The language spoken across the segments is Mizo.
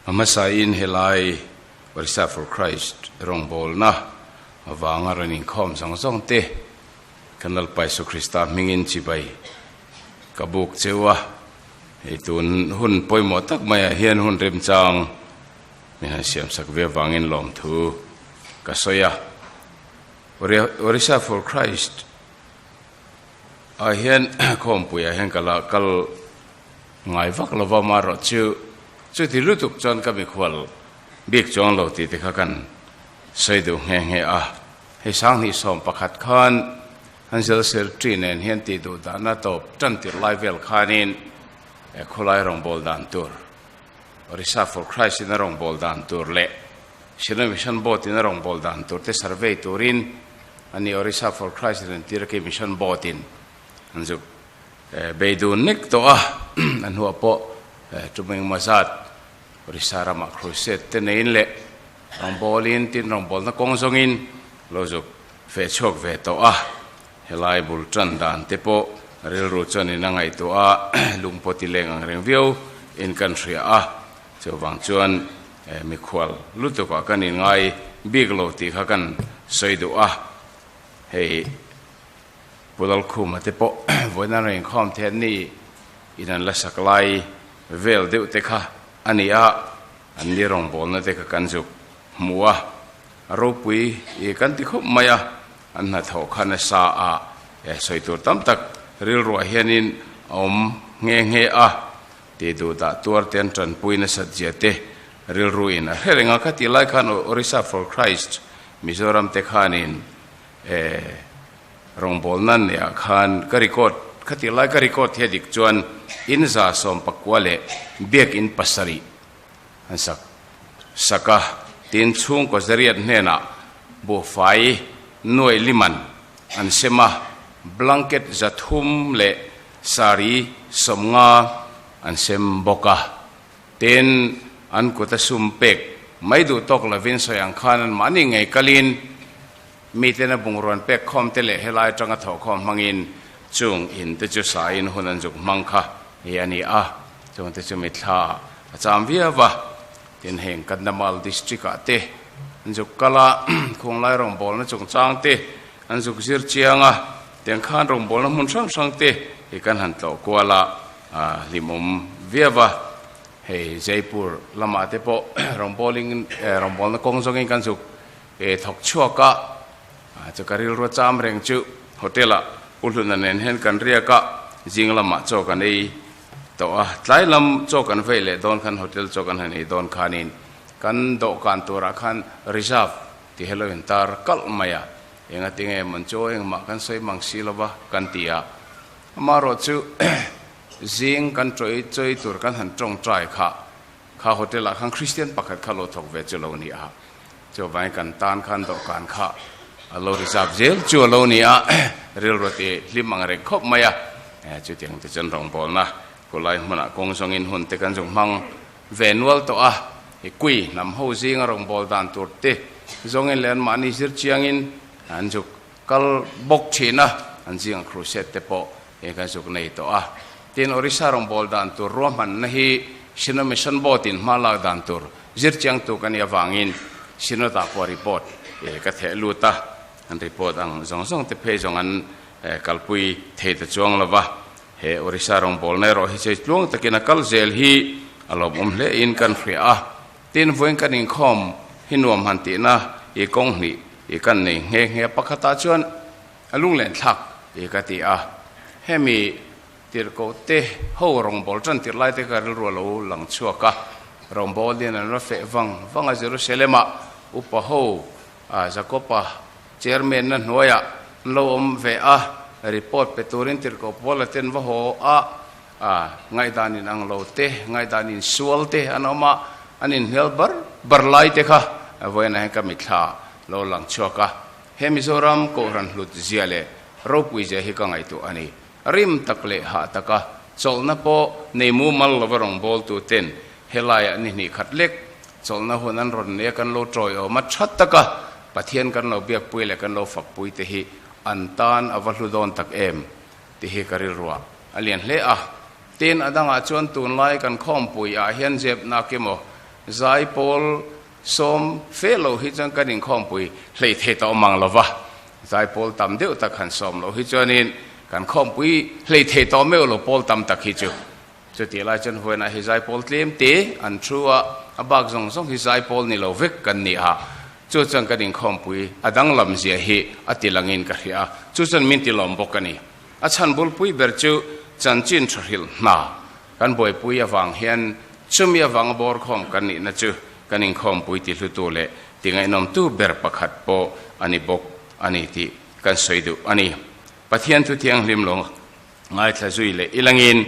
A hmasain helai Orissa for Christ rawngbawlna avanga rawn inkhawm zawng zawng te kan Lalpa Isu Krista hmingin chibai ka buk cheu a. Hei tun hun pawimawh tak maiah hian hun remchang min han siamsak ve avangin lawmthu ka sawi a. Orissa for Christ ah hian khawmpuiah hian ka la kal ngai vak lo va, amaherawh chu chuti lutuk chuan ka mikhual bik chuang lo tih te kha kan sawi duh nghe nghe a. Hei 2011 khan an zel ser ṭi nen hian tih duh dahna tawp ṭan tirh lai vel khanin khawlai rawngbâwl dan tur, Orissa for Christ in a rawngbâwl dan tur leh Shillong Mission Board in a rawngbâwl dan tur te survey turin a ni Orissa for Christ in an tir a kei Mission Board in an zuk bei dun nek tawh a, a hnuah pawh tum engemaw zat Orissa ramah crusade te neiin leh rawngbawlin tin rawngbawlna kawng zawngin lo zuk feh chhuak ve tawh a, helai bul tan dan te pawh rilru chuanin a ngaihtuah a, lung pawh ti leng ang reng viau in kan hria a, chuvang chuan mikhual lutukah kan inngai bik lo tih kha kan sawi duh a, hei. Pu Lalkhuma te pawh vawiin an rawn inkhawm thei an ni in an la sak lai vel deuh te kha a ni a, an ni rawngbawlna te kha kan zuk hmu a, a ropui i kan ti khawp mai a, an hnathawh kha nasa a sawi tur tam tak rilruah hianin a awm nghe nghe a, tih duh dah tuar te an tanpui nasat zia te rilru in a hre reng a, khatih lai khan Orissa for Christ Mizoram te khanin E rawngbâwl nan leh ah khan ka record khatih lai ka record hi a dik chuan in 119 leh biak in pasarih an sak sak a, tin chhungkaw zariat hnenah buhfai nuai liman an sem a, blanket 300 leh sari 50 an sem bawk a, tin an kut a sum pek mai duh tawk lovin sawi ang khan an mahni ngei kalin Miten a bungrawn pek khawm te leh helai atanga thawhkhawm hmangin chung in te chu sain hun an zuk hmang kha hi a ni a, chung te chu mitthla a cham viau va. Tin, heng Kandhamal district ah te an zuk kal a, khuanglai rawngbawlna chungchang te an zuk zir chiang a, tiang khan rawngbawlna hmun hrang hrang te hi kan han tlawh kual a, hlimawm viau va. Hei Jaipur lamah te pawh rawngbawling rawngbawlna kawng zawngin kan zuk E thawk chhuak a, chu ka rilru cham reng chu hotel ah Pu Hluna nen hian kan riak a, zing lamah chaw kan ei tawh a, tlai lam chaw kan vei leh dawn khan hotel chaw kan han ei dawn khanin kan dawhkan turah khan reserve tih hello in tar kalh mai a, engati nge mawn chaw engmah kan sawi mang si lova kan ti a, amaherawh chu zing kan chawi chawi tur kan han tawngtai kha Kha hotel ah khan Christian pakhat kha lo thawk ve chu lo ni a, chuvangin kan tan khan dawhkan kha a lo reserve zel chu a lo ni a, rilru ti hlim ang reng khawp mai a, chutiang te chuan rawngbawlna khulai hmunah kawng zawngin hun te kan zung hmang ve nual tawh a, i kui hnam ho zinga rawngbâwl dan tur te zawngin leh anmahni zir chiangin an zuk kal bawk thin a, an zinga crusade te pawh He kan zuk nei tawh a. Tin, Orissa rawngbâwl dan tur ruahmanna hi Synod Mission Board-in hma lak dan tur zir chiangtu ka nih avangin Synod-ah pawh report ka theh lut a. An report ang zawng zawng te phei zawng an kalpui thei ta chuang lo va. He Orissa rawngbâwlna erawh hi chei tluang takin a kal zel hi a lawmawm hlein kan hria a. Tin, vawiin kan inkhawm hi nuam han tihna i kawng hnih i kan nei nghe nghe a. Pakhatah chuan A lunglen thlak ti ka ti a, hemi tirhkoh te ho rawngbâwl ṭan tirh lai te kha rilru a lo lang chhuak a, rawngbâwl lian an la feh vang vang a, Jerusalem-ah upa ho Jakob-a chairman na hnuaiah an lo awm ve a, report pe turin tirhkoh Paula ten va haw a, ngaihdan in ang lo te, ngaihdan in sual te an awm a, an inhnial bar bar lai te kha vawiinah hian ka mitthla lo lang chhuak a. He Mizoram Kohhran hlut zia leh ropui zia hi ka ngaihtuah a ni. Rim tak leh hah taka chawlhna pawh nei mumal lova rawngbawltu ten helaiah ni hnih khat lek chawlhna hun an rawn nei a kan lo tawiawm a tha taka Pathian kan lo biakpui leh kan lo fakpui te hi an tan a va hlu dawn tak em tih hi ka rilruah a lian hle a. Tin, a dangah chuan tunlai kan khawmpui ah hian zepnak emaw Zaipawl sawm fe lo hi chuan kan inkhawmpui hlei thei tawh mang lo va, zaipawl tam deuh tak han sawm loh hi chuanin kan khawmpui hlei thei tawh meuh lo pawl tam tak hi chu. Chutih lai chuan huainah hi zaipawl tlem te an thu a, a bak zawng zawng hi zaipawl ni lo vek kan ni a, chu chuan kan inkhawmpui a danglam zia hi a ti langin ka hria a, chu chuan min ti lawm bawk a ni. A chhan bulpui ber chu chanchin tha hrilh hna kan buaipui avang hian chumi avanga bawr khawm kan nihna chu kan inkhawmpui ti hlutu leh ti ngaihnawmtu ber pakhat pawh a ni bawk a ni tih kan sawi duh a ni. Pathian thu thianghlim lo Ngaithla zui leh ilangin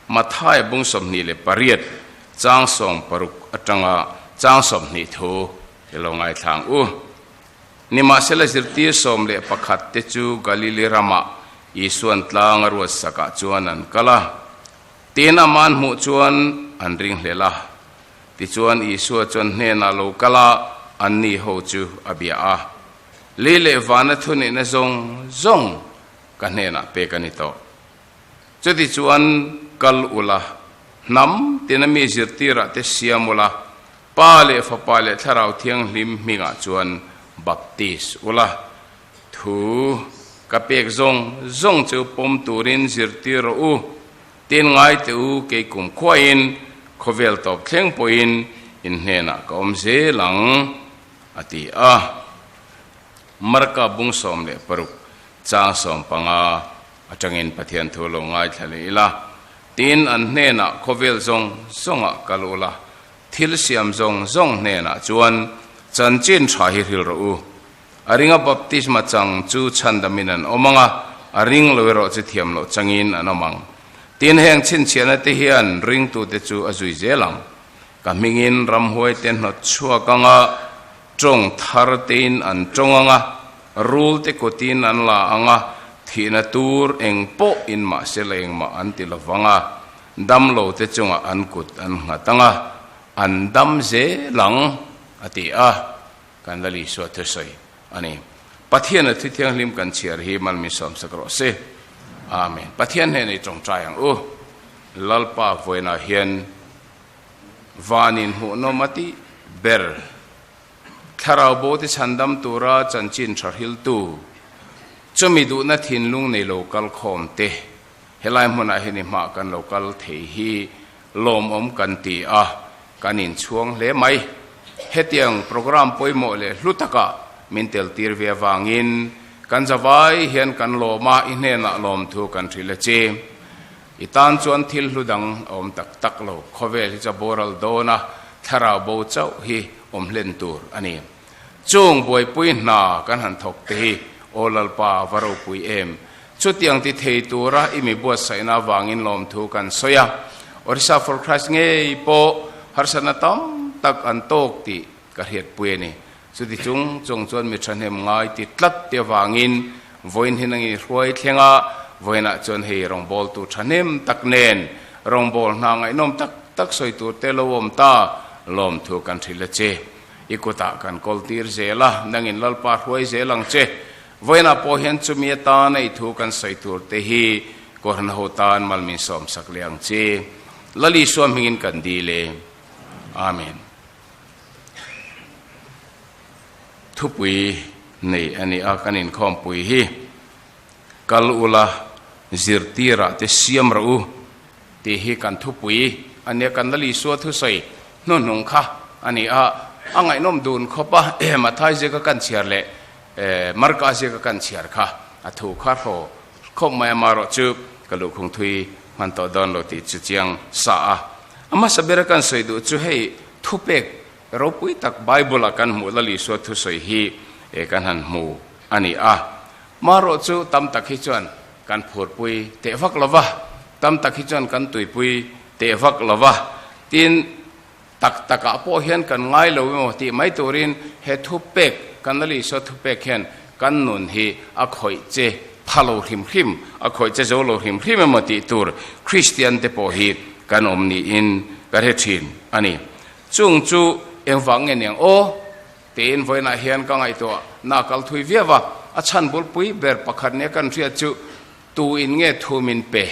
Mathaia bung 28 chang 60 atanga chang 20 thu i lo ngaithla ang u. Nimahsela zirtir 11 te chu Galili ramah Isuan tlang a ruat sakah chuan an kal a, tin amah an hmuh chuan an ringhlel a. Tichuan Isua chuan hnenah lo kal a, anni ho chu a bia a. Lei leh vana thuneihna zawng zawng Ka hnenah pek a ni tawh. Chutichuan kal ula, hnam tina mi zirtirah te siam ula, Pa leh Fapa leh Thlarau Thianghlim hmingah chuan baptis ula. Thu ka pek zawng zawng chu pawm turin zirtir rawh u. Tin ngai teh u, kei kum khuain khawvel tawp thleng pawhin in hnenah ka awm zel ang, a ti a. Marka bung 16 Chang 15 atangin Pathian thu lo ngaithla leh ila, tin an hnenah khawvel zawng zawngah kal ula, thil siam zawng zawng hnenah chuan chanchin tha hi hril rawh u. A ringa baptisma chang chu chhandamin an awm ang a, a ring lo erawh chu thiam loh changin an awm ang. Tin heng chhinchhiahna te hian ringtute chu a zui zel ang. Ka hmingin ramhuai te hnawt chhuak ang a, Tawng thar tein an tawng ang a, rul te kutin an la ang a, thihna tur eng pawh in mahse la engmah an ti lo vang a, damlo te chungah an kut an nghat ang a, an dam zel ang, a ti a, kan Lal Isua thusawi a ni. Pathian a thi thianghlim kan chhiar hi malmi sawmsak rawh se. Amen. Pathian hnenah i tawngtai ang u. Lalpa vawiinah hian Vanin hmuhnawm a tih ber. Thlarau bo te chhandam tura chanchin tha hriltu, chumi duhna thinlung nei lo kal khawm te, helai hmunah hian i hmah kan lo kal thei hi lawmawm kan ti a, kan inchhuang hle mai. Hetiang programme pawimawh leh hlu takah min tel tir ve avangin kan zavai hian kan lawm a, i hnenah lawmthu kan hrilh a che. I tan chuan thil hlu dang a awm tak tak lo. Khawvel hi chu a boral dawn a, thlarau bo chauh hi awm hlen tur a ni. Chung buaipui hna kan han thawk te hi Aw Lalpa va ropui em! Chutiang ti thei tura i mi buatsaihna avangin lawmthu kan sawi a. Orissa for Christ ngei pawh harsatna tam tak an tawk tih ka hriatpui a ni. Chuti chung chung chuan mi thahnem ngai ti tlat te avangin vawiin hi nangin i hruai thleng a, vawiinah chuan hei rawngbawltu thahnem tak nen rawngbâwl hna ngaihnawm tak tak sawi tur te lo awm ta lawmthu kan hrilh a che. I kutah kan kawl tir zel a, nangin Lalpa hruai zel ang che. Vawiinah pawh hian chumi atana i thu kan sawi tur te hi Kohhran ho tan malmin sawmsak leh ang che. Lal Isua hmingin kan dil e. Amen. Thupui nei a ni a, kan inkhawmpui hi kal ula zirtirah te siam rawh u tih hi kan thupui a nia, kan Lal Isua thusawi hnuhnung kha a ni a, a ngaihnawm dun khawp a, Mathai ziaka kan chhiar leh Marka ziaka kan chhiar kha a thu kha hraw khawp mai a, amaherawhchu ka luhkhung thui hman tawh dawn lo tih chu chiang sa a. A hmasa bera kan sawi duh chu hei thupek ropui tak Bible ah kan hmuh Lal Isua thusawi hi kan han hmu a ni a. Marawh chu tam tak hi chuan kan phurpui teh vak lo va, tam tak hi chuan kan tuipui teh vak lo va, tin tak takah pawh hian kan ngai lo emaw tih mai turin he thupek kan Lal Isua thupek hian kan nun hi a khawih che pha lo hrim hrim, a khawih che zo lo hrim hrim emaw tih tur Kristian te pawh hi kan awm niin ka hre thin a ni. Chung chu engvang nge niang aw? Tiin vawiinah hian ka ngaihtuah na kal thui viau a, a chhan bulpui ber pakhat nia kan hriat chu tu in nge thu min pe?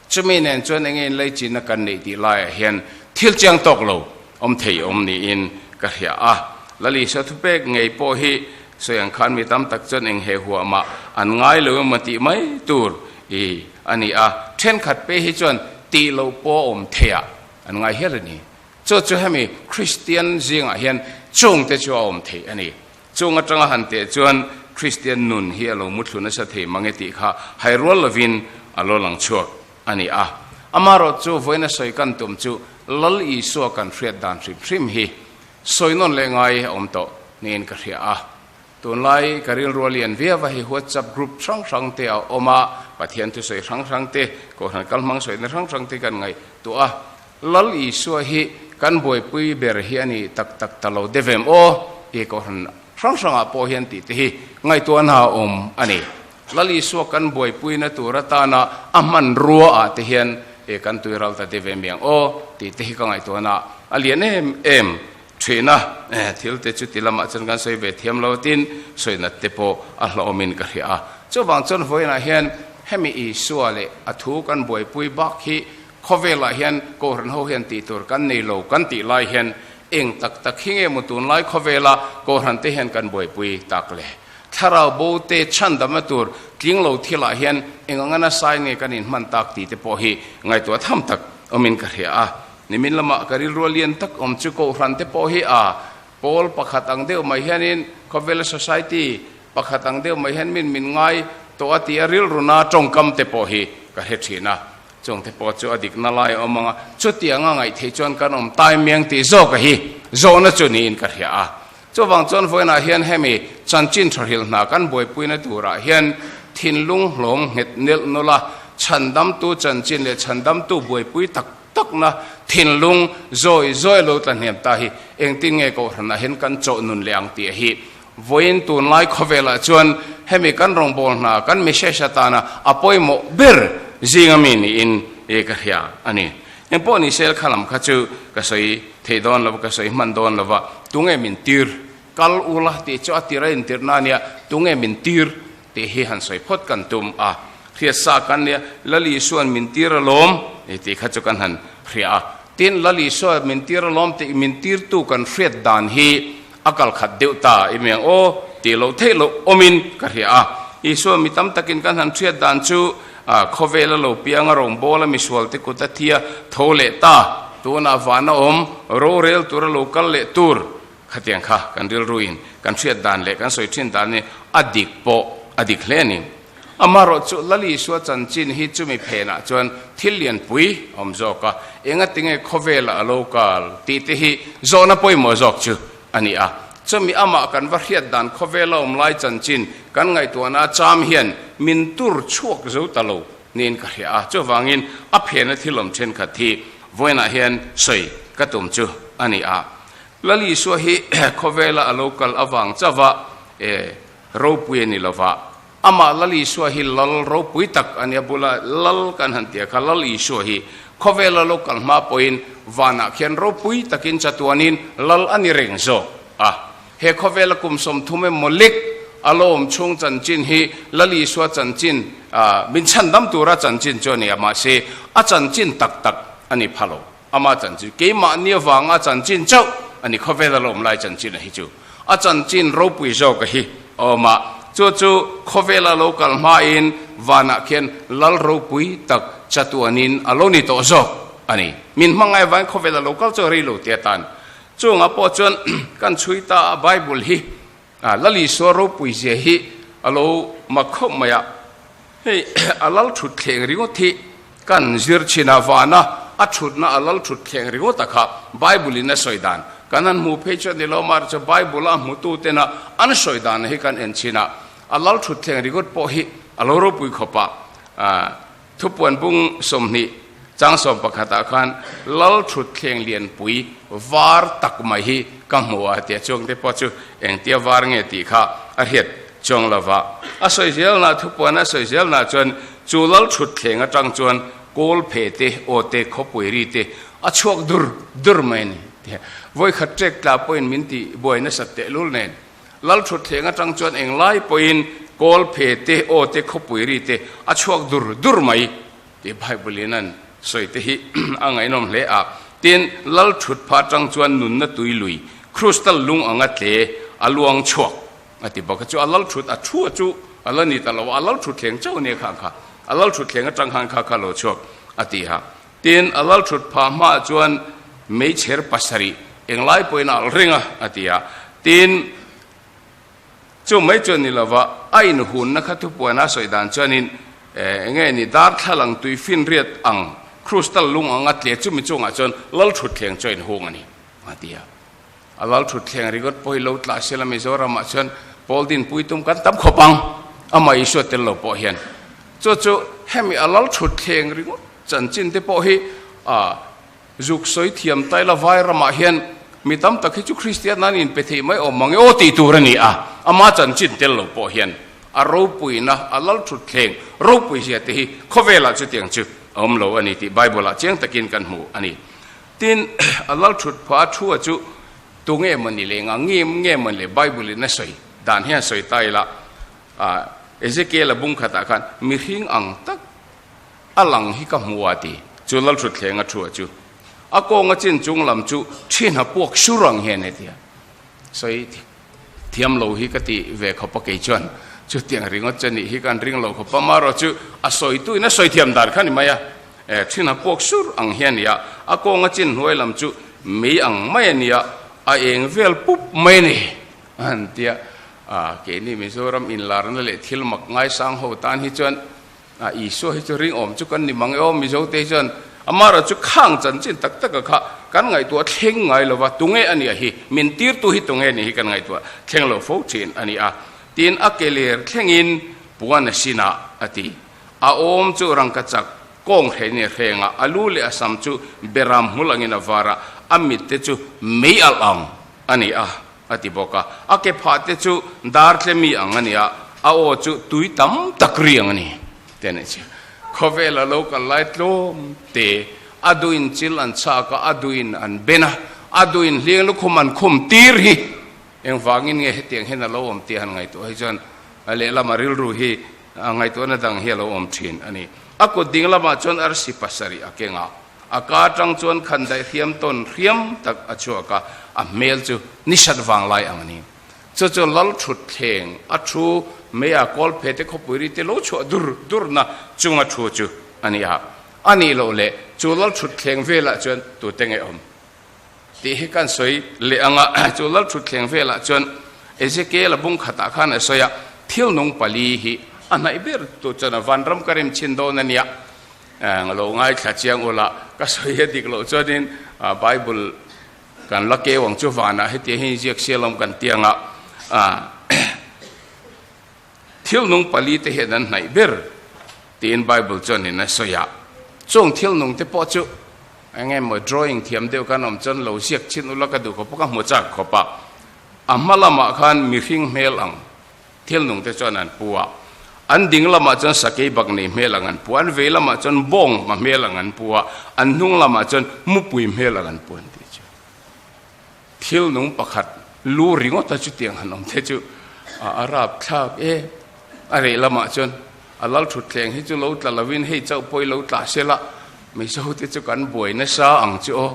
Chumi nen chuan enge inlei chinna kan neih tih laiah hian thil chiang tawk lo. awm thei awm niin ka hria a. Lal Isua thupek ngei pawh hi sawi ang khan mi tam tak chuan eng he huah mah an ngai lo emaw tih mai tur i a ni a, thenkhat pe hi chuan tih loh pawh a awm theiah an ngai hial a ni. Chu chu hemi Kristian zingah hian chungte chu a awm theih a ni. Chung atanga han teh chuan Kristian nun hi a lo muthlu nasa thei mang e tih kha hai rual lovin a lo lang chhuak a ni a. Amaherawh chu vawiina sawi kan tum chu Lal Isua kan hriat dan hrim hrim hi sawi nawn leh ngai a awm tawh niin ka hria a. Tunlai ka rilru a lian viau a, hei WhatsApp group hrang hrang te a awm a, Pathian thusawi hrang hrang te, Kohhran kalhmang sawina hrang hrang te kan ngaihtuah a. Lal Isua hi kan buaipui ber hi a ni tak tak ta lo deuh em aw tih Kohhran hrang hrangah pawh hian tih te hi ngaihtuahna a awm a ni. Lal Isua kan buaipuina tur atana a hmanrua ah te hian e kan tui ral ta deuh em ang aw tih te hi ka ngaihtuahna a lian em em thin a. Thil te chuti lamah chuan kan sawi ve thiam lo tin sawinat te pawh a hlawmin ka hria a. Chuvang chuan vawiinah hian hemi Isua leh a thu kan buaipui bak hi Khawvelah hian Kohhran ho hian tih tur kan nei lo kan tih lai hian eng tak tak hi nge maw tunlai khawvela Kohhran te hian kan buaipui tak le? Thlarau bo te chhandamna tur tling lo thilah hian eng anga nasa in nge kan inhman tak tih te pawh hi ngaihtuah tham tak awmin ka hria a. Nimin lamah ka rilru lian tak awm chu Kohhran te pawh hi a pawl pakhat ang deuh mai hianin khawvela society pakhat ang deuh mai hian min min ngai tawh a tih a rilruna tawngkam te pawh hi ka hre thin a. Chungte pawh chu a dikna lai a awm ang a, chutiang a ngaih theih chuan kan awm tai miang tih zawk a hi zawhna chu niin ka hria a. Chuvang chuan vawiinah hian hemi chanchin tha hrilh hna kan buaipuina turah hian thinlung hlawm nghet nelh nawlh a, chhandamtu chanchin leh chhandamtu buaipui tak takna thinlung zawi zawi lo tla hniam ta hi engtin nge Kohhranah hian kan chawh nun leh ang tih a hi Vawiin tunlai khawvelah chuan hemi kan rawngbâwl hna kan message atana a pawimawh ber zinga mi niin ka hria a ni. Engpawh ni sel kha lam kha chu ka sawi thei dawn lo va, ka sawi hman dawn lo va, tunge min tir kal ula tih chu a tir a intirhna a nia, tunge min tir tih hi han sawi phawt kan tum a. Hriatsa kan nia, Lal Isua'n min tir alawm tih kha chu kan han hria a. Tin, Lal Isua min tir alawm tih min tirtu kan hriat dan hi a kal khat deuh ta i miang aw tih loh theih loh awmin ka hria a. Isua mi tam takin kan han hriat dan chu khawvel a lo piang a rawngbâwl a misualte kut a thi a tho leh ta, tunah van a awm, rorel tur a lo kal leh tur khatiang kha kan rilruin kan hriat dan leh kan sawi thin dan hi a dik pawh a dik hle a ni. Amaherawh chu Lal Isua chanchin hi chumi phenah chuan thil lianpui a awm zawk a, engatinge khawvelah a lo kal tih te hi zawhna pawimawh zawk chu a ni a. Chumi amah kan va hriat dan khawvela awm lai chanchin kan ngaihtuahna a cham hian min tur chhuak zo ta lo niin ka hria a, chuvangin a phena thil awm thenkhat hi vawiinah hian sawi ka tum chu a ni a. Lal Isua hi khawvela a lo kal avang chauha ropui a ni lova, Amah Lal Isua hi Lal ropui tak a nia, bula Lal kan han tia kha Lal Isua hi khawvela lo kal hma pawhin vanah khian ropui takin chatuanin Lal a ni reng zawk a. He khawvela kum 30 emaw lek a lo awm chhung chanchin hi Lal Isua chanchin min chhandam tura chanchin chu a ni a, mahse a chanchin tak tak a ni pha lo. Ama chanchin, keimahni avanga chanchin chauh a ni, khawvela lo awm lai chanchin a hi chu. A chanchin ropui zawk a hi a awm a, chu chu khawvela lo kal hmain vanah khian lal ropui tak chatuanin a lo ni tawh zawk a ni. Min hmangaih avangin khawvela lo kal chu a rei lo tih atan. Chungah pawh chuan kan chhui ta a, Bible hi Lal Isua ropui zia hi a lo mak khawp mai a. Hei a lal thut thleng ringawt hi kan zir chhin a, vana a thutna a lal thut thleng ringawt a kha Bible in a sawi dan kan han hmuh phei chuan ni lo mar chu Bible a hmutu tena an sawi dan hi kan en chhin a, a lal thut thleng ringawt pawh hi a lo ropui khawp a. Thupuan bung 20 chang 11 ah khan lal thut thleng lianpui var tak mai hi ka hmu a tia chuang te pawh chu engtia var nge tih kha a hriat chuang lo va. A sawi zelna thupuan a sawi zelna chuan chu lal thut thleng atang chuan kawl phe te aw te khawpui ri te a chhuak dur dur mai a ni tia vawikhat ṭek tla pawhin min tih buai nasat tehlul nen Lal thutthleng atang chuan englai pawhin kawl phe te, aw te, khawpui ri te a chhuak dur dur mai tih Bible in an sawi te hi a ngaihnawm hle a. Tin, lal thut pha atang chuan nunna tui lui, crystal lung anga tle a luang chhuak a ti bawk a. Chu a lal thut a thu a chu a la ni ta lo a, a lal thut thleng chauh a nia kha ang kha, a lal thut thleng atang khan kha kha lo chhuak a ti a. Tin, a lal thut pha hmaah chuan meichher pasarih englai pawhin a alh reng a, a ti a. Tin, Chu mai chuan ni lova, a inhunna kha thupuana sawi dan chuanin eng nge ni darthlalang tui finriat ang crystal lung anga tle chumi chungah chuan lal thutthleng chu a inhung a ni, a ti a. A lal thutthleng ringawt pawh hi lo tlah sela Mizoramah chuan pawl dinpui tum kan tam khawp ang, amah Isua tel lo pawh hian. Chu chu hemi a lal thutthleng ringawt chanchin te pawh hi a Zuk sawi thiam taila vai ramah hian mi tam tak hi chu Kristian an inpe thei mai awm mang e aw tih tur a ni a, ama chanchin tel lo pawh hian a ropuina, a lal thutthleng ropui zia te hi khawvelah chutiang chu a awm lo a ni tih Bible-ah chiang takin kan hmu a ni. Tin, a lal thut phah a thu a chu tunge maw ni leh ngah nge nge maw ni le Bible-in a sawi dan hian sawi ta ila, Ezekiel-a bung khatah khan mihring ang tak, A lang hi ka hmu a ti. Chu Lalhrutthleng a thu a chu. A kawnga chin chung lam chu thin a puak sur ang hian he tia. Sawi thiam lo hi ka ti ve khawp a kei chuan chutiang ringawt che nih hi kan ring lo khawp a marawh chu a sawi tu in a sawi thiam dan kha ni mai a. E thin a puak sur ang hian nia a kawnga chin hnuai lam chu mei ang mai a nia a eng vel pup mai a ni an tia. A keini Mizoram inlarna leh thil mak ngaisang ho tan hi chuan A Isua hi chu ringawm chu kan ni mang e aw, Mizote hi chuan Amara chu khang chanchin tak taka kha kan ngaihtuah thleng ngai lova, tunge a nia hi, min tirtu hi tunge nih hi kan ngaihtuah thleng lo fo thin a ni a. Tin, a ke ler thlengin puan a sin a, a ti. A awm chu rangkachak kawng hreh nia hreng a, a lu leh a sam chu beram hmul angin a var a, a mit te chu mei alh ang a ni a. A ti bawk a, a ke phah te chu dar tlemi ang a ni a, a aw chu tui tam tak ri ang a ni te a nih chu. Khawvel a lo kal lai tlawm te, a duhin chil an chhak a, a duhin an ben a, a duhin hliang lukhum an khum tir hi engvangin nge hetiang hian a lo awm tih a han ngaihtuah hi chuan a lehlam a rilru hi a ngaihtuahna dang hi a lo awm thin a ni. A kut ding lamah chuan arsi pasarih a keng a. A ka atang chuan khandaih hriam tawn hriam tak a chhuak a, a hmel chu ni sat vang lai ang a ni. Chu chu lal thutthleng a thu mei a kawl phe te khawpui ri te lo chhuah dur durna chunga thu chu a ni a. A nih loh leh chu lal thutthleng velah chuan tute nge awm tih hi kan sawi leh ang a. Chu lal thutthleng velah chuan Ezekiel-a bung khatah khan a sawi a, thil nung pali hi a hnaih ber tu chuan a vanram ka rem chhin dawn a nia. Eng lo ngaithla chiang ula, ka sawi a dik loh chuanin Bible kan la keu ang chu vanah hetiang hi inziak sial awm kan ti ang a, thil nung pali te hian an hnaih ber tiin Bible chuanin a sawi a, chung thil nung te pawh chu eng emaw drawing thiam deuh khan awm chuan lo ziak chhin ula ka duh khawp a, ka hmu chak khawp a, a hma lamah khan mihring hmel ang. Thil nung te chuan an pu a, an ding lamah chuan sakei bak nei hmel ang an pu a, an vei lamah chuan bawng hma hmel ang an pu a, an hnung lamah chuan mupui hmel ang an pu an tih chu. Thil nung pakhat lu ringawta chutiang han awm te chu a rap thlak e. A reh lamah chuan a lal thutthleng hi chu lo tla lovin hei chauh pawh i lo tla sela, Mizo te chu kan buai nasa ang chu aw.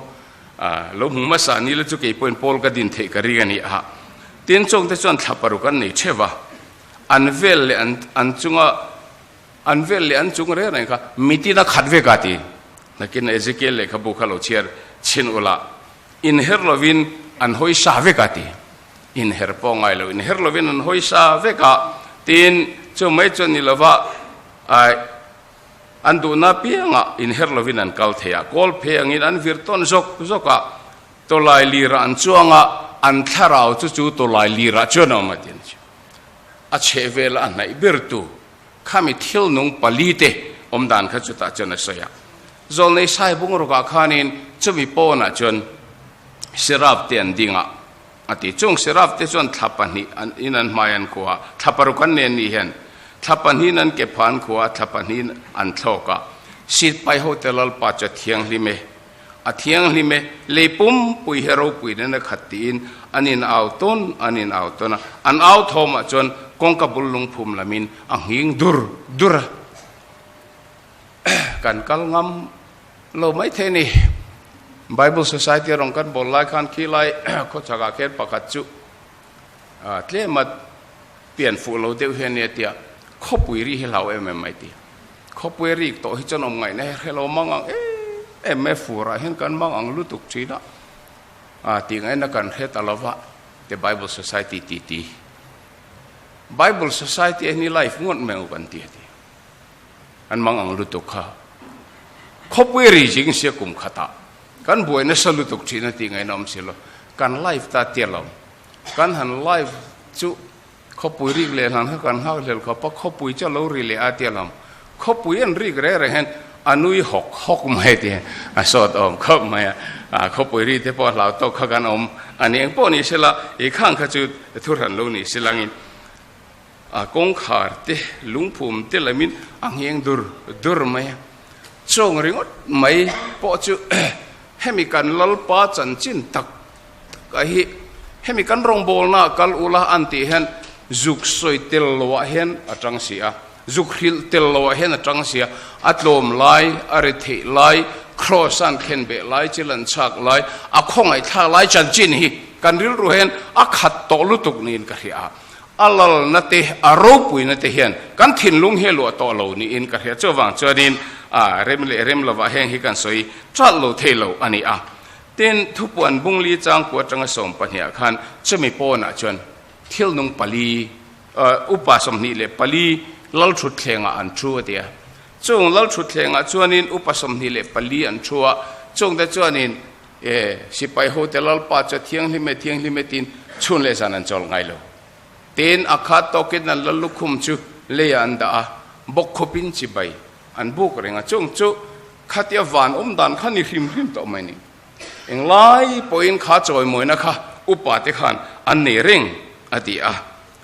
Lo hmu hmasa ni la chu kei pawhin Paul ka din theih ka ring a ni a. Tin chawngte chuan thla paruk an nei theuh a, an vel leh an an chunga an vel leh an chung reng reng kha mitin a khat vek a ti. Nakin Ezekiel lehkhabu kha lo chhiar chhin ula, inher lovin an hawi sa vek a ti. Inher pawh ngai lo, inher lovin an hawi sa vek a. Tin, chu mai chuan ni lova, ai, An duhna piangah inher lovin an kal thei a, kawl phei angin an vir tawn zawk zawk a, tawlai lirah an chuang a, an thlarau chu chu tawlai lirah chuan a awm a ti a ni chu. A chhehvela a hnaih bertu khami thil nung palite awm dan kha chutah chuan a sawi a. Zawlnei sai bungrukah khanin chumi pawnah chuan Seraf te an ding a, A ti. Chung Seraf te chuan thla pahnih in an hmai an khua a, thla paruk an nen ni hian thla pahnihin an ke pha an khua a, thla pahnihin an thlawk a. Sitpai hote Lalpa chu a thianghlim e, a thianghlim e, lei pumpui hi ropui nen a khat tiin an in au tawn, an in au tawn a. An au thawmah chuan kawngka bul lungphum lamin a nghing dur dur a. Kan kal ngam lo maithei a ni. Bible Society a rawn kan bawl lai khan khi lai khawchhakah khian pakhat chu tlema pian fuh lo deuh hian nia tia khawpui ri hi hlau em em mai ti. Khawpui rik tawh hi chuan awm ngaihna hi hre lo mang ang em em mai furah hian kan mang ang lutuk thin a, a tih ngaihna kan hre ta lo va The Bible Society ti ti. Bible Society a hi life ngawt mai ang kan ti a ti. An mang ang lutuk kha. Khawpui ri zing sia kum khatah kan buai nasa lutuk thin a tih ngaihna awm si lo. Kan life ta tia lo. Kan han life chu khawpui rik leh hlan kha kan nghak hlel khawp a, khawpui chu a lo ri leh a tia lo. Khawpui an rik reng reng hian a nui hawk hawk mai ti a sawt awm khawp mai a. Khawpui ri te pawh a hlau tawk kha kan awm a ni. Engpawh ni sela i khang kha chu thuhran lo ni silangin A kawngkhar te lungphum te lamin a ngheng dur dur mai a, chawng ringawt mai pawh chu hemi kan Lalpa chanchin tak tak a hi hemi kan rawngbawlna kal ula an tih hian zuk sawi tel loah hian a tang si a, zuk hrilh tel loah hian a tang si a, a tlawm lai, a ri theih lai, kraws an khen beh lai, chil an chhak lai, a khawngaihthlak lai chanchin hi kan rilru hian a khat tawh lutuk niin ka hria a. A lalna te, a ropuina te hian kan thinlung hi a luah tawh lo niin ka hria. Chuvang chuanin a rem leh rem lovah heng hi kan sawi chalh lo thei lo a ni a. Tin, thupuan bungli changkua atanga 12 ah khan chumi pawnah chuan thil nung pali, upa 24 lalthutthlengah an thu a ti a. Chung lalthutthlengah chuanin upa 24 an thu a, chungte chuanin E, sipai hote Lalpa chu a thianghlim e, thianghlim e tiin chhun leh zan an chawl ngai lo. Tin, a khat tawkin an lal lukhum chu leiah an dah a, bawk khawpin chibai an buk reng a, chung chu khatia van awm dan kha ni hrim hrim tawh mai ni. Englai pawhin kha chawimawina kha upa te khan an nei reng a ti a.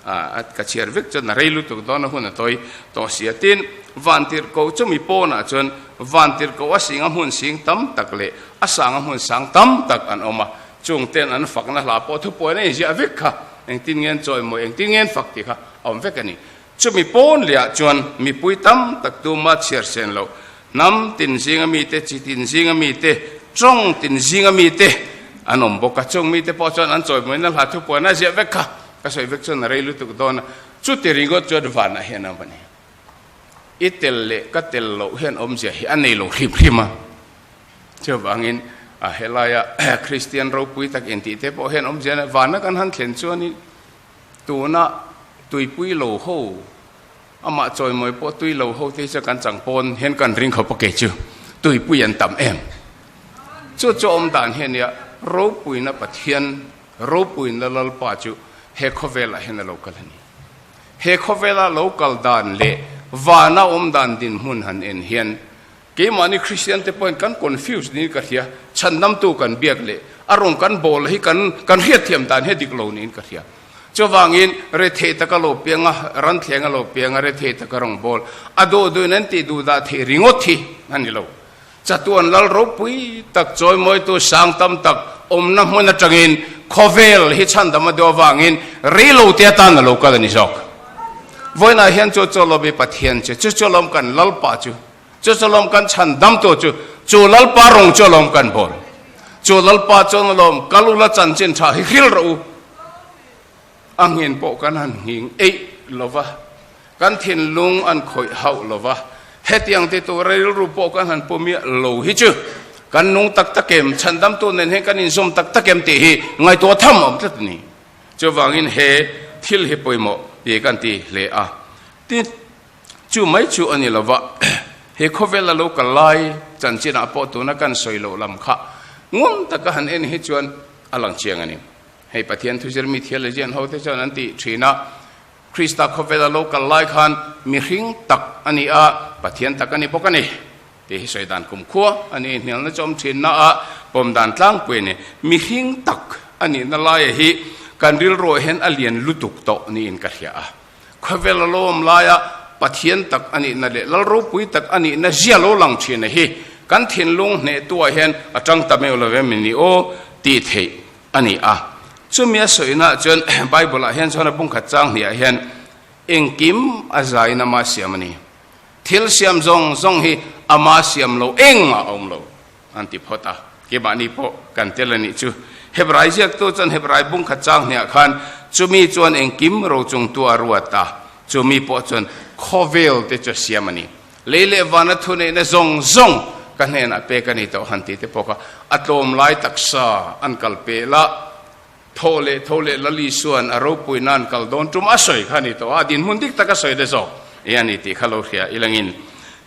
A ka chhiar vek chuan a rei lutuk dawn a hun a tawi tawh si a. Tin, vantirhkoh chumi pawnah chuan vantirhkoh a sing a hmun sing tam tak leh a sang a hmun sang tam tak an awm a. Chung ten an fakna hla pawh thupuan a inziah vek kha engtin nge an chawimawi, engtin nge an fak tih kha a awm vek a ni. Chumi pawn lehah chuan mipui tam tak tuma chhiar sen loh hnam tin zinga mite, chi tin zinga mite, tawng tin zinga mite an awm bawk a. Chung mite pawh chuan an chawimawina hla thupuan a ziah vek kha. Ka sawi vek chuan a rei lutuk dawn a, chuti ringawt chuan vanah hian a awm a ni. I tel leh ka tel loh hian awmzia hi a nei lo hrim hrim a. Chuvangin a helaia Kristian ropui tak intih te pawh hian awmzia a nei. Vana kan han thlen chuanin tuna tuipui lo ho, amah chawimawi pawh tui lo ho te hi chuan kan chang pawn hian kan ring khawp a kei chu tuipui an tam em. Chu chu awm dan hi a nia, ropuina Pathian Ropuina Lalpa chu he khawvelah hian a lo kal a ni. He khawvela lo kal dan leh vana awm dan dinhmun han en hian keimahni Kristian te pawhin kan confuse niin ka hria, chhandamtu kan biak leh a rawn kan bawl hi kan kan hriatthiam dan hi a dik lo niin ka hria. Chuvangin rethei taka lo piang a, ranthleng a lo piang a, rethei taka rawn bawl a duh duhin an tih duh dah theih ringawt hi a ni lo. Chatuan lal ropui tak chawimawitu sang tam tak awmna hmun atangin khawvel hi chhandam a duh avangin reilo te atan a lo kal a ni zawk. Vawiinah hian chu chawlawm i Pathian chu, chu chawlawm kan Lalpa chu, chu chawlawm kan chhandamtu chu, chu Lalpa rawng chu alawm kan bawl. Chu Lalpa chuan alawm kal ula chanchin tha hi hril rawh u. A nghin pawh kan han nghing eih lo va, kan thinlung an khawih hauh lo va, hetiang ti tura rilru pawh kan han pu miah lo hi chu kan nung tak tak em, chhandamtu nen hian kan inzawm tak tak em tih hi ngaihtuah tham a awm tlat a ni. Chuvangin he thil hi pawimawh tih kan ti hle a. Tin, chu mai chu a ni lo va, he khawvela lo kal lai chanchinah pawh tuna kan sawi loh lam kha ngun taka han en hi chuan a lang chiang a ni. Hei Pathian thuzir mi theologian ho te chuan an tih thin a, Krista khawvela lo kal lai khan mihring tak a ni a, Pathian tak a ni bawk a ni tih hi sawi dan kumkhua a ni. Hnialna chu awm thin na a pawm dan tlangpui a ni. Mihring tak a nihna laia hi kan rilruah hian a lian lutuk tawh niin ka hria a. Khawvela lo awm laia Pathian tak a nihna leh Lal ropui tak a nihna zia lo lang thin a hi kan thinlung hnehtuah hian a tang ta meuh lo em ni aw tih theih a ni a. Chumi a sawinaah chuan Bible-ah hian chuan a bungkhat chang hniah hian engkim a zaiin ama siam a ni. Thil siam zawng zawng hi ama siam lo engmah a awm lo an ti phawt a. Keimahni pawh kan tel a nih chu. Hebrai ziaktu chuan Hebrai bung khat chang hniah khan chumi chuan engkim rochungtu a ruat a, chumi pawh chuan khawvel te chu a siam a ni. Lei leh vana thuneihna zawng zawng ka hnenah pek a ni tawh han ti te pawh kha a tlawm lai taksa an kal pel a, tho leh tho leh Lal Isua'n a ropui nan kal dawn tum a sawi kha a ni tawh a, dinhmun dik tak a sawi te zawk e a ni tih kha lo hria ilangin.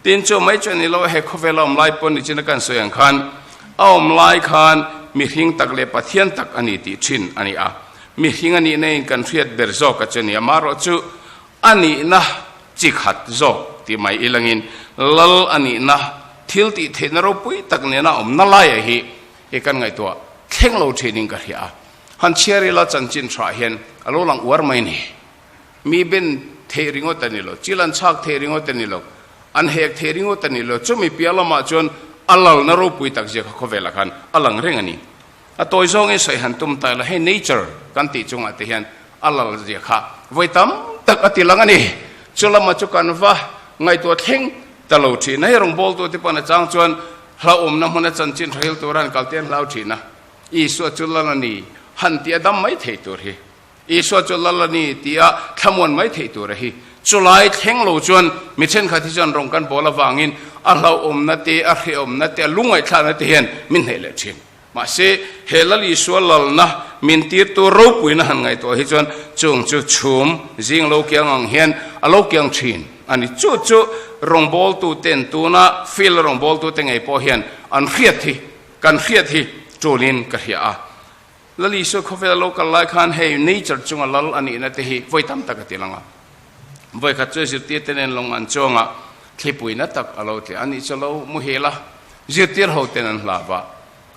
Tin chu mai chuan ni lo, he khawvel a awm lai pawh nichina kan sawi ang khan a awm lai khan mihring tak leh Pathian tak a ni tih thin a ni a, mihring a nihna in kan hriat ber zawk a chu a ni a, amaherawhchu A nihna chi khat zawk tih mai ilangin Lal a nihna thil tih theihna ropui tak nena awmna laia hi i kan ngaihtuah thleng lo thinin ka hria a. Han chhiar ila chanchin hrah hian a lo lang uar mai ni. Mi ben theih ringawt a ni lo, chil an chhak theih ringawt a ni lo, an hek theih ringawt a ni lo, chumi piah lamah chuan a lalna ropui tak zia kha khawvelah khan a lang reng a ni. A tawi zawngin sawi han tum ta ila, hei nature kan tih chungah te hian a lal zia kha vawi tam tak a ti lang a ni. Chu lama chu kan va ngaihtuah thleng ta lo thin a, hei rawngbawltu te pawh a chang chuan hlauhawmna hmuna chanchin hrahil tura an kal te an hlau thin a, Isua chu lal a ni han tih a dam mai thei tur hi. Isua chu lal a ni tia thlamuan mai theih tur a hi. Chulai thleng lo chuan mi thenkhat hi chuan rawng kan bawl avangin a hlauhawmna te, a hrehawmna te, a lungngaihthlakna te hian min hneih leh thin. Mahse, he Lal Isua lalna min tirtu ropuina han ngaihtuah hi chuan chung chu chhum zing lo kiang ang hian a lo kiang thin a ni. Chu chu rawngbawltu ten tuna field a rawngbawltu te ngei pawh hian an hriat hi, kan hriat hi tulin ka hria a. Lal Isua khawvel a lo kal lai khan hei nature chunga lal a nihna te hi vawi tam tak a ti lang a. Vawi khat chu zirtir te nen lawng an chuang a, thlipui na tak a lo tle a nih chu lo muhil a, zirtir ho ten an hlauh a,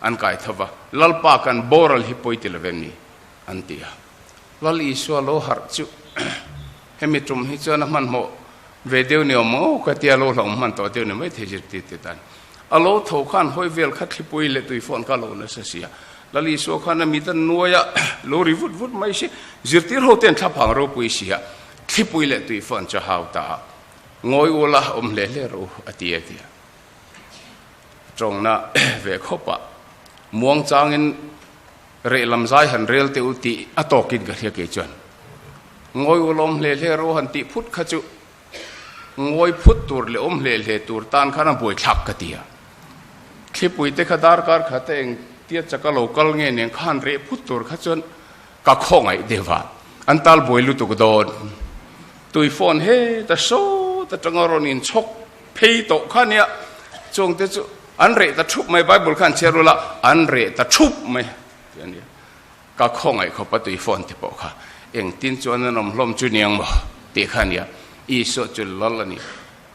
an kai tho va, Lalpa kan boral hi pawi ti lovem ni? an ti a. Lal Isua lo harh chu hemi tum hi chuan a hmanhmawh ve deuh ni awm maw ka tia lo hlauh hman tawh deuh ni maithei zirtir te tan. A lo tho khan hawi vel kha thlipui leh tuifawn kha a lo nasa si a. Lal Isua khan a mit a nuai a, lo ri vut vut mai si. Zirtir ho ten thlaphang ropui si a, thlipui leh tuifawn chu a hau ta a. Ngawi ula awm hle hle rawh u a ti a ti a. Tawngna ve khawp a, muang changin reh lam zai han rel teh u tih a tawkin ka hria kei chuan. Ngawi ula awm hle hle rawh u han tih phut kha chu Ngawi phut tur leh awm hle hle tur tan khan a buaithlak ka ti a. Thlipui te kha darkar khat a eng tia chaka lo kal nge nen khan reh phut tur kha chuan ka khawngaih deuh a, an tal buai lutuk dawn. Tui phone heta sawt atanga rawn inchhawk phei tawh kha nia, chuang te chu an reh ta thup mai, Bible khan chhiar ula an reh ta thup mai tih a nia. Ka khawngaih khawp a tui phone te pawh kha engtin chuan an awm hlawm chu niang maw tih kha nia, Isua chu lal a ni.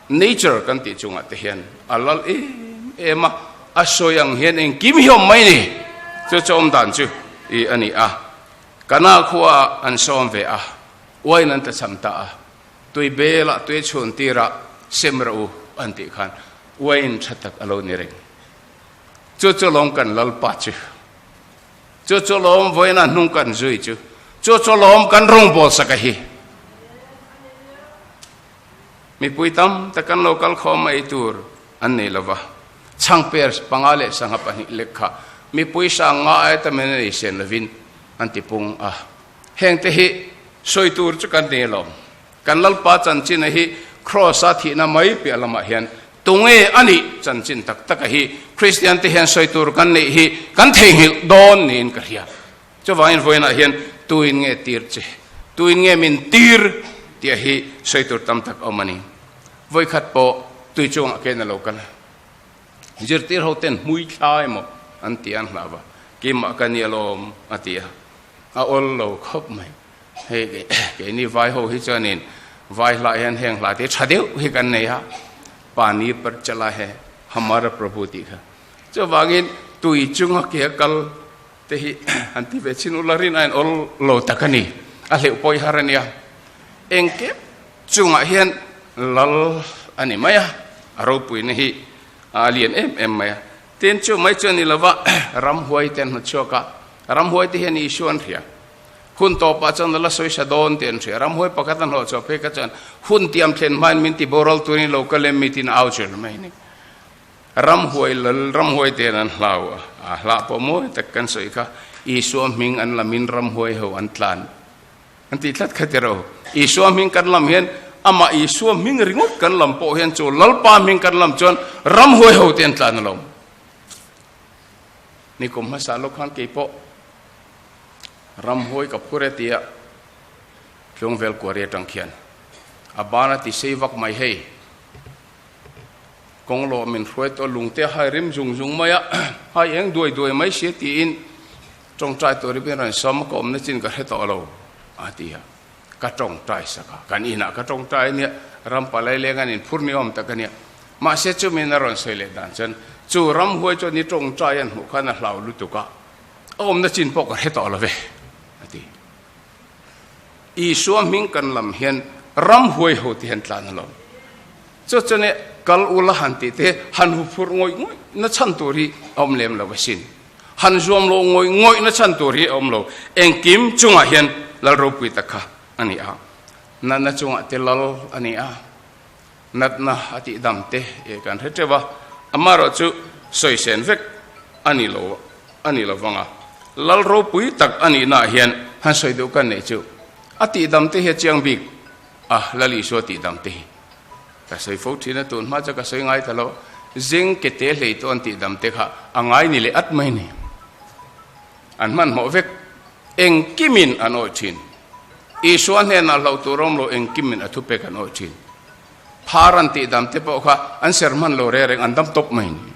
Nature kan tih chungah te hian a lal em em a, a sawi ang hian engkim hi awm mai ni. Chu chu awm dan chu i a ni a. Kana khua an sawm ve a, uain an tlachham ta a, tui belah tui chhun tirah sem rawh u an tih khan uain tha tak a lo ni reng. Chu chu lawm kan Lalpa chu. Chu chu lawm vawiina hnung kan zui chu. Chu chu lawm kan rawngbâwl sak a hi. Mipui tam tak kan lo kal khawm mai tur an nei lo va. Chhangper panga leh sangha pahnih lek kha mipui sang nga aia tamin an ei sen lovin an ti pung a. Hengte hi sawi tur chu kan nei alawm. Kan Lalpa chanchin a hi Kraws-a thihna mai piah lamah hian Tunge a nih chanchin tak taka hi Kristian te hian sawi tur kan neih hi kan theihnghilh dawn niin ka hria. Chuvangin vawiinah hian tuin nge tir che, tuin nge min tir tih hi sawi tur tam tak awm a ni. Vawikhat pawh tui chungah ken a lo kal a, zirtir ho ten hmui thla emaw an ti an hlauh va, keimah ka ni alawm a ti a, a awl lo khawp mai. Hei keini vai ho hi chuanin vai hlah hian heng hla te tha deuh hi kan nei a, Pani par chala he hamara prabhu tih kha. Chuvangin tui chunga ke a kal te hi han ti ve chin ula rin a in awl lo tak a ni, a hleuh pawi har a nia. Engkim chungah hian lal a ni mai a, a ropuina hi a lian em em mai a. Tin chu mai chu a ni lova ramhuai te an hmuchhuak a, ramhuai te hian Isua an hria. Hun tawpah chuan la sawi sa dawn tih an hria. Ramhuai pakhat an hlawh chhuah phei kha chuan hun tiam thlen hmain min ti boral turin lo kal em mi tiin a au chel mai a ni. Ramhuai lal, ramhuai ten an hlau a, a hlah pawh mawi tak kan sawi kha, Isua hming an lamin ramhuai ho an tlan an tih tlat kha tiraw. Isua hming kan lam hian amah Isua hming ringawt kan lam pawh hian chu Lalpa hming kan lam chuan ramhuai ho te an tlan alawm. Nikum hmasa lawk khan kei pawh ramhuai ka phur e tia Tlungvel kuari atang khian a ban a ti sei vak mai hei. Kawng lawh min hruai tawh lungte a hai rim zung zung mai a, hai eng duai duai mai sia tiin tawngtai tur hi rawn sawm a, ka awmna chin ka hre tawh lo a ti a, ka tawngtai sak a, kan inah ka tawngtai a nia, ram palai leng an inphur ni awm tak a nia, mahse chumin a rawn sawi leh dan chuan chu ramhuai chuan i tawngtai an hmuh khan a hlau lutuk a, a awmna chin pawh ka hre tawh lo ve a ti. Isua hming kan lam hian ramhuai ho te hian tlan a lawm. Chu chuan e kal ula han tih te han hu phurh ngawih ngawih na chhan tur hi a awm lem lo asin. Han zuam lo ngawih ngawih na chhan tur hi a awm lo. Engkim chungah hian lal ropui tak kha a ni a. Natna chungah te lal a ni a. Natna a tih dam te e kan hre teuh a. Amaherawh chu sawi sen vek a ni lo a ni lo vang a. Lal ropui tak a nihnaah hian han sawi duh kan neih chu a tih dam te hi a chiang bik a, Lal Isua tih dam te hi ka sawi fo thin a, tun hma chu ka sawi ngai ta lo. Zing ke te hlei tawh an tih dam te kha a ngai ni leh at mai ni. An hmanhmawh vek engkimin an awih thin. Isua hnenah hlauh tur awm lo engkimin a thupek an awih thin. Phar an tih dam te pawh kha an ser hman lo reng reng an dam tawp mai ni.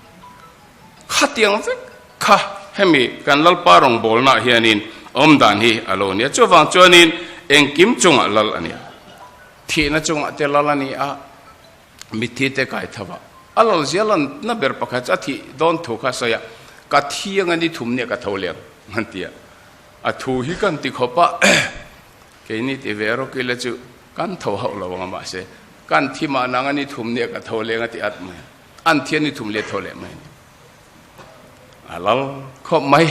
Khatiang vek kha hemi kan Lalpa rawngbawlnaah hianin awm dan hi a lo nia. Chuvang chuanin engkim chungah lal a nia. Thihna chungah te lal a ni a, mitthi te kai tho a. A lal zia lanna ber pakhat chu a thih dawn thu kha a sawi a, ka thi anga ni thum nia ka tho leng an ti a. A thu hi kan ti khawp a, keini ti ve rawk ila chu kan tho hauh lo ang a mahse kan thi mahna anga ni thum nia ka tho leng a ti at mai a. An thian ni thum leh tho leh mai a ni. A lal khawp mai.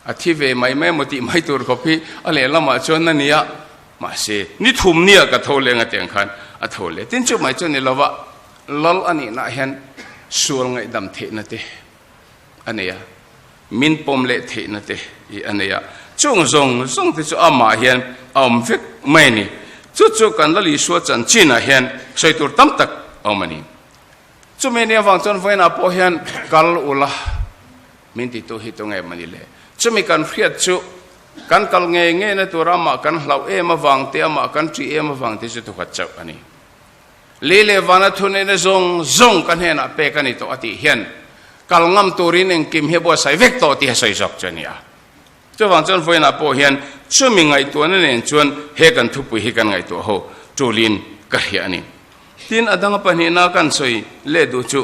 A thi ve mai mai emaw tih mai tur khawp hi a lehlamah chuan a ni a, mahse ni thum nia ka tho leng a tiang khan a tho leh. Tin chu mai chu ni lova lal a nihnaah hian sual ngaihdam theihna te a nei a, min pawm leh theihna te hi a nei a, chung zawng zawng te chu amah hian a awm vek mai a ni. Chu chu kan Lal Isua chanchinah hian sawi tur tam tak a awm a ni. Chumi ni avang chuan vawiinah pawh hian kal ula min titu hi tunge mawni le? Chumi kan hriat chu kan kal ngei ngei na tura amah kan hlauh em avang te, amah kan ṭih em avang te chu tukhat chauh a ni. Lei leh vana thuneihna zawng zawng ka hnenah pek a ni tawh a tih hian kal ngam turin engkim hi a buatsaih vek tawh tih a sawi zawk chu a ni a. Chuvang chuan vawiinah pawh hian chumi ngaihtuahna nen chuan he kan thupui hi kan ngaihtuah ho tulin ka hria a ni. Tin, a danga pahnihna kan sawi leh duh chu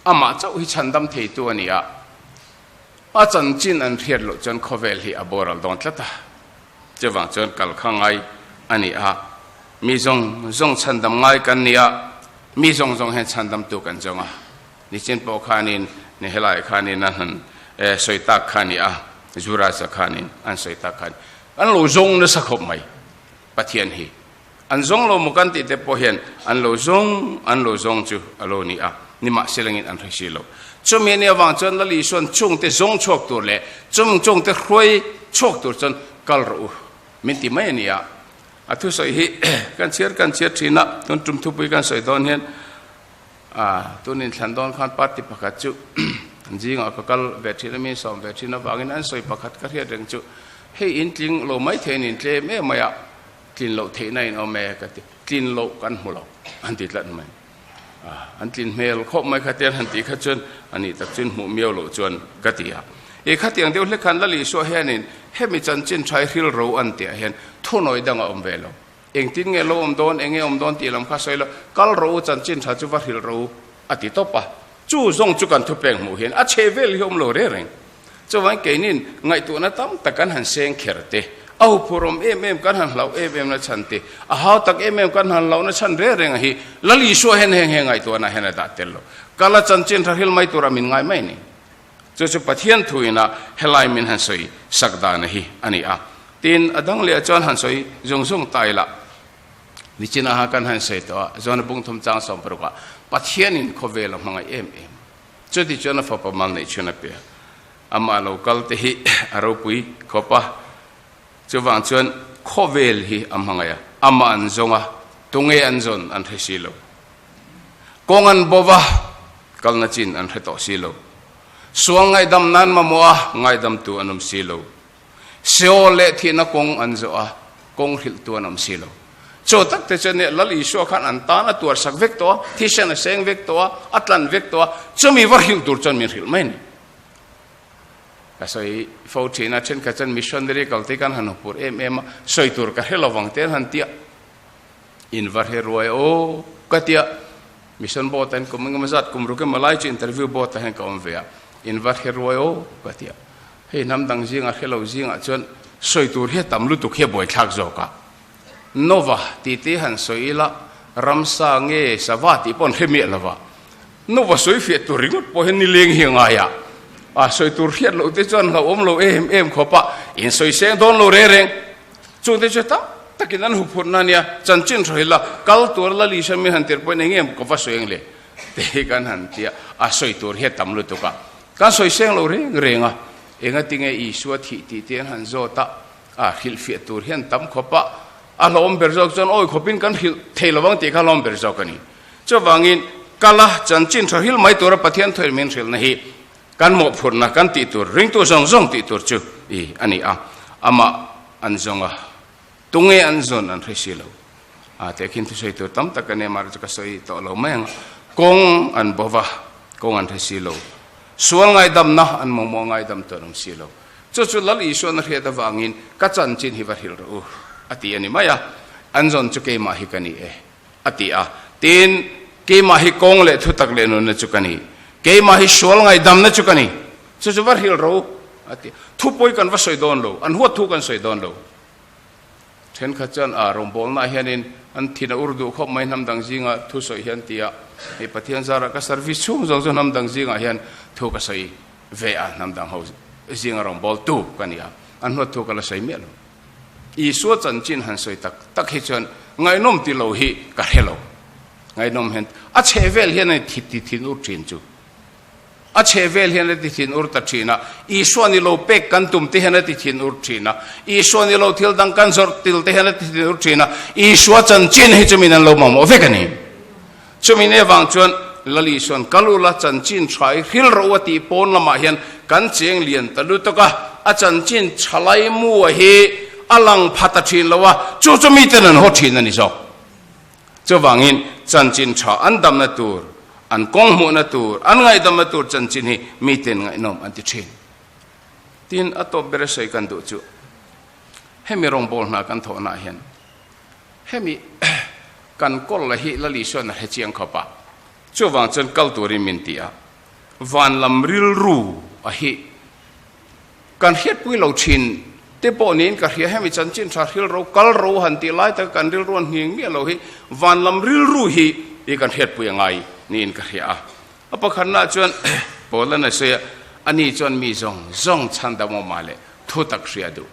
amah chauh hi chhandam theitu a ni a, a chanchin an hriat loh chuan khawvel hi a boral dawn tlat a. Chuvang chuan kal kha ngai a ni a, mi zawng zawng chhandam ngai kan ni a, mi zawng zawng hian chhandamtu kan zawng a. Nichin pawh khanin ni helai khanin a han sawi tak kha a ni a, Zurasa khanin an sawi tak kha a ni. An lo zawng nasa khawp mai Pathian hi. An zawng lo maw kan tih te pawh hian an lo zawng, an lo zawng chu a lo ni a, nimahselangin an hre si lo. Chumi a nih avang chuan Lal Isua'n chungte zawng chhuak tur leh chung chungte hruai chhuak tur chuan kal rawh u min ti mai a ni a. A thusawi hi kan chhiar kan chhiar thin a, tun tum thupui kan sawi dawn hian tun inthlan dawn khan party pakhat chu an zingah ka kal ve thin a, min sawm ve thin avangin an sawi pakhat ka hriat reng chu hei in tling lo mai thei a ni, in tlem em mai a. Tlin loh theihna in awm e ka ti, tlin loh kan hmu lo an ti tlat mai. An tlin hmel khawp mai khatiang han tih kha chuan a nih tak chuan hmuh miau loh chuan ka ti a. I khatiang deuh hlek khan Lal Isua hianin hemi chanchin thai hril ro an tihah hian thunawi dang a awm ve lo. Engtin nge lo awm dawn, enge awm dawn tih lam kha sawi lo, kal ro u chanchin tha chu va hril ro u a ti tawp a. Chu zawng chu kan thupek hmuh hian a chhe vel hi awm lo reng reng. Chuvain keinin ngaihtuahna tam tak kan han seng kher te, a huphurhawm em em kan han hlauh em em na chhan te, a hau tak em em kan han hlauhna chhan reng reng hi Lal Isua hian heng heng ngaihtuahna hian a dah tel lo. Kal a chanchin tha hril mai tura min ngai mai ni. Chu chu Pathian thuina helai min han sawi sak dana hi a ni a. Tin, a dang leh chuan han sawi zung zung ta ila. Nichina ha kan han sawi tawh a, John bung thum chang 60 ah Pathianin khawvel a hmangaih em em. Chuti chuan a fapa mal neih chhun a pe a. Amah lo kal te hi a ropui khawp a. Chuvang chuan khawvel hi a hmangaih a, amah an zawng a, tunge an zawn an hre si lo. Kawng an bo va, kalna chin an hre tawh si lo. Sual ngaihdam nan mamawh a, ngaidamtu an awm si lo. Seol leh thihna kawng an zawh a, kawng hrilhtu an awm si lo. Chaw tak te chuan Lal Isua khan an tan a tuarsak vek tawh a, thisen a seng vek tawh a, a tlan vek tawh a, chumi va hrilh tur chuan min hrilh mai a ni. Ka sawi fo thin a, thenkhat chuan missionary kal te kan han hupur em em a, sawi tur ka hre lovang te an han ti a, in va hre ruai aw ka ti a, mission board ah hian kum engemaw zat kum ruk emaw lai chu interview board ah hian ka awm ve a, in va hre ruai aw ka ti a, hei hnam dang zingah hre lo zingah chuan sawi tur hi a tam lutuk hi a buaithlak zawk a, Nova tih te han sawi ila ramsa nge sava tih pawh an hre miah lova, Nova sawi fiah tur ringawt pawh hian nileng hi a ngai a, a sawi tur hriat loh te chuan hlauhawm lo em em khawp a, in sawi seng dawn lo reng reng. Chung te chu tam takin an huphurhna a nia, chanchin hrawh ila kal tur la Lisa min han tir pawhin eng nge ka va sawi ang le te hi kan han ti a, a sawi tur hi a tam lutuk a, kan sawi seng lo reng reng a, engatinge Isua thih tih te an han zawt a, A hrilhfiah tur hian tam khawp a, a hlawm ber zawk chuan awi khawpin kan hrilh thei lo vang tih kha hlawm ber zawk a ni. Chuvangin kala chanchin tha hrilh mai tura Pathian thuin min hrilhna hi kan mawhphurhna kan tih tur, ringtu zawng zawng tih tur chu i a ni a. Amah an zawng a, tunge an zawn an hre si lo. A tehkhin thusawi tur tam tak a nia, mahse chu ka sawi tawh lo mai ang. Kawng an bo va, kawng an hre si lo. Sual ngaidamna an mamawh ngaidam tur an awm si lo. Chu chu Lal Isuan a hriat avangin ka chanchin hi va hrilh rawh u, a ti a ni mai a. An zawn chu keimah hi ka ni e, a ti a. Tin, keimah hi kawng leh thutak leh nunna chu ka ni. Keimah hi sual ngaihdamna chu ka ni. Chu chu va hrilh rawh u, a ti a. Thupawi kan va sawi dawn lo, an huat thu kan sawi dawn lo. Thenkhat chuan a rawngbawlnaah hianin an thin a ur duh khawp mai hnam dang zingah thu sawi hian ti a, hei Pathian zarah ka service chhung zawng chu hnam dang zingah hian thu ka sawi ve a, hnam dang ho zinga rawngbawltu ka ni a, an huat thu ka la sawi miah lo. Isua chanchin han sawi tak tak hi chuan ngaihnawm ti lo hi ka hre lo. Ngaihnawm hian a chhe vel hian a ti thin ur thin chu. A chhe vel hian a ti thin ur ta thin a, Isua ni lo pek kan tum te hian a ti thin ur thin a, Isua ni lo thil dang kan zawrh til te hian a ti thin ur thin a, Isua chanchin hi chumin an lo mamawh vek a ni. Chumi ne vang chuan Lal Isuan kal ula chanchin tha i hril rawh u a tih pawn lamah hian kan cheng lian ta lutuk a, a chanchin thalai mua hi a lang pha ta thin lo a, chu chu miten an haw thin a ni zawk. Chuvangin chanchin tha an damna tur, an kawng hmuhna tur, an ngaihdamna tur chanchin hi miten ngaihnawm an ti thin. Tin, a tawp ber a sawi kan duh chu hemi rawngbâwl hna kan thawhnaah hian hemi kan kawl la hi Lal Isuan a hre chiang khawp a, chuvang chuan kal turin min ti a, van lam rilru a hi Kan hriatpui lo thin te pawh niin ka hria, hemi chanchin tha hril ro kal ro han tih lai taka kan rilru an nghing miah lo hi van lam rilru hi i kan hriatpui a ngai niin ka hria a. A pakhatnaah chuan Paul-a'n a sawi a, ani chuan mi zawng zawng chhandam awmah leh thu tak hria duh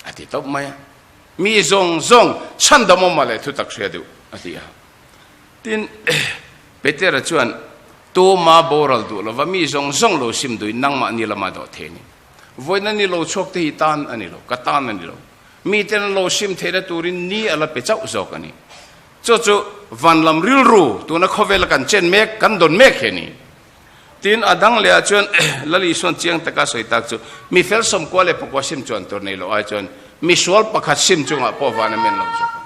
a ti tawp mai a, mi zawng zawng chhandam awmah leh thu tak hria duh a ti a. Tin, Petera chuan, Tuma boral duh lova mi zawng zawng lo sim duhin nangmahni lama dawh thei a ni. Vawiina ni lo chhuak te hi tan a ni lo, ka tan a ni lo. Miten an lo sim theihna turin ni a la pe chauh zawk a ni. Chu chu van lam rilru tuna khawvela kan chen mek, kan dawn mek hi a ni. Tin, a dang lehah chuan Lal Isuan chiang taka sawi tak chu, mi fel sawmkua leh pakua sim chuan tur nei loh ai chuan mi sual pakhat sim chungah pawh van a men lo zawk ang.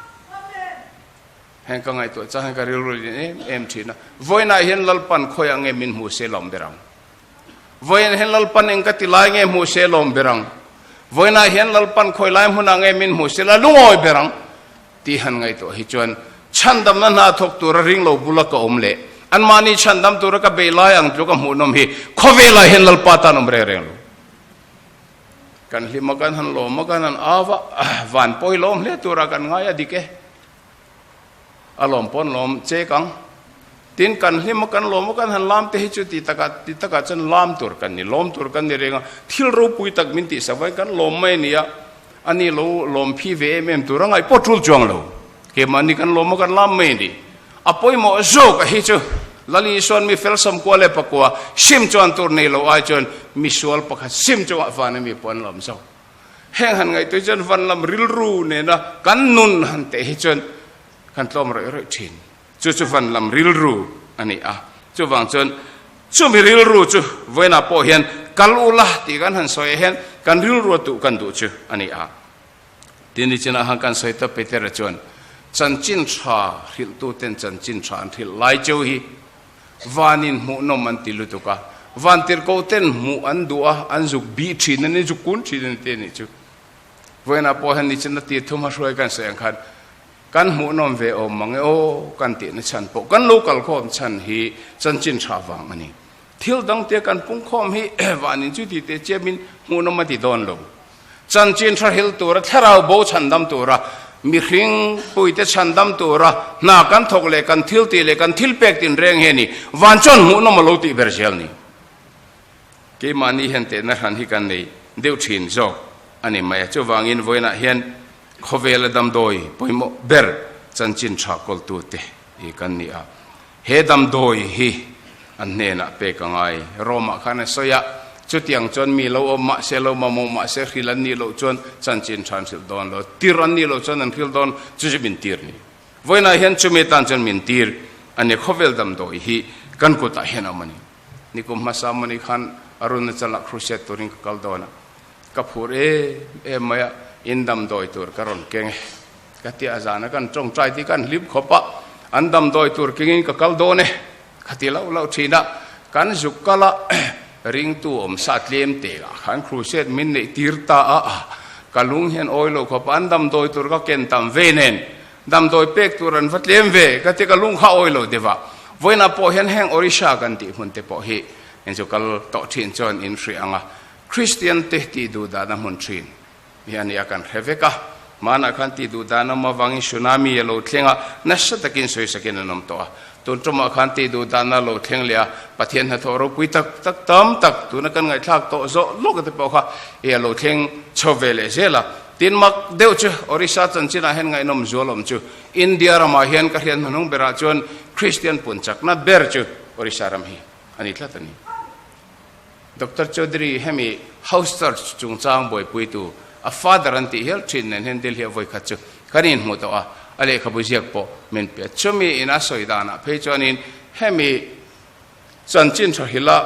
Heng ka ngaihtuah chang hian ka rilru lian em em thin a, vawiinah hian Lalpan khawiah nge min hmuh se lawm ber ang? Vawiinah hian Lalpan eng ka ti lai nge hmuh se lawm ber ang? Vawiinah hian Lalpan khawi lai hmunah nge min hmuh se la lungawi ber ang? Tih han ngaihtuah hi chuan chhandamna hna thawk tura ring lo bula ka awm leh anmahni chhandam tura ka bei lai ang tluk a hmuhnawm hi khawvelah hian Lalpa tan awm reng reng lo. Kan hlim a, kan han lawm a, kan han au a, van pawi lawm hle tura kan ngai a dik e. A lawm pawn lawm chek ang. Tin, kan hlim a, kan lawm a, kan han lam te hi chu ti takah ti takah chuan lam tur kan ni, lawm tur kan ni reng a. Thil ropui tak min tihsak vain kan lawm mai a ni a, a ni lo lawm phi ve em em tur a ngaih pawh tul chuang lo. Keimahni kan lawm a, kan lam mai a ni. A pawimawh zawk a hi chu. Lal Isuan mi fel 98 sim chuan tur nei lo ai chuan misual pakhat sim chungah van a mi pawh an lawm zawk. Heng han ngaihtuah chuan van lam rilru nena kan nun han teh hi chuan kan tlawm rawih rawih thin. Chu chu van lam rilru a ni a. Chuvang chuan chumi rilru chu vawiinah pawh hian kal ula tih kan han sawi ah hian kan rilru a tuh kan duh chu a ni a. Tin nichinah khan kan sawi tawp Petera chuan chanchin tha hrilhtuten chanchin tha an hrilh lai cheu hi vanin hmuhnawm an ti lutuk a, vantirhkohten hmuh an duh a, an zuk bih thin a ni, zuk kun thin a ni te nih chu. Vawiinah pawh hian nichin a tir thum a hruai kan sawi ang khan kan hmuhnawm ve awm mang e aw kan tihna chhan pawh kan lo kalkhawm chhan hi chanchin tha vang a ni. Thil dangte kan pungkhawm hi vanin chu tih teh chiamin hmuhnawm a ti dawn lo. Chanchin tha hil tura thlarau bo chhandam tura mihring puite chhandam tura hna kan thawk leh kan thil tih leh kan thil pek tin reng hi a ni. Van chuan hmuhnawm a lo tih ber zel ni. Keimahni hian tehna hran hi kan nei deuh thin zawk a ni mai a. Chuvangin vawiinah hian khawvela damdawi pawimawh ber chanchin tha kawltute hi kan ni a. He damdawi hi an hnenah pek a ngai. Rome-ah khan a sawi a, chutiang chuan mi lo awm mah se, lo mamawh mah se, hril an nih loh chuan chanchin tha an hrilh dawn lo, tir an nih loh chuan an hril dawn, chu chu min tir ni. Vawiinah hian chumi atan chuan min tir a ni. Khawvel damdawi hi kan kutah hian a awm a ni. Nikum hmasa mawni khan Arunachala crusade turin ka kal dawn a, ka phur em em mai a, in damdawi tur ka rawn keng e. Ka ti a, zana kan tawngtai tih kan hlim khawp a, an damdawi tur kengin ka kal dawn e, ka ti loh loh thin a, kan zuk kal a, ringtu awm sa tlem te ah khan crusade min neih tir ta a, ka lung hian awi lo khawp a, an damdawi tur ka ken tam ve nen, damdawi pek tur an va tlem ve, ka ti ka lung kha awi lo deuh a, vawiinah pawh hian heng Orissa kan tih hmun te pawh hi in chu kal tawh thin chuan in hria ang a, Kristian te tih duh dan a hmun thin. Hi a nia kan hre vek a, hmanah khan tih duh dan awm avangin tsunami a lo thleng a, nasa takin sawisakin an awm tawh a. Tun tumah khan tih duh dan a lo thleng leh a, Pathian hnathawh ropui tak tak tam tak tuna kan ngaihthlak tawh zawh lawk te pawh kha i a lo thleng chho ve leh zel a. Tin mak deuh chu Orissa chanchinah hian ngaihnawm zual awm chu India ramah hian ka hriat hnuhnung berah chuan Kristian pun chakna ber chu Orissa ram hi a ni tlat a ni. Doctor Chaudhary hemi House Church chungchang buaipuitu a father an tih hial thin nen hian Delhi a vawikhat chu kan inhmu tawh a, a lehkhabu ziak pawh min pe. Chumi ina sawi danah phei chuanin hemi chanchin tha hrilha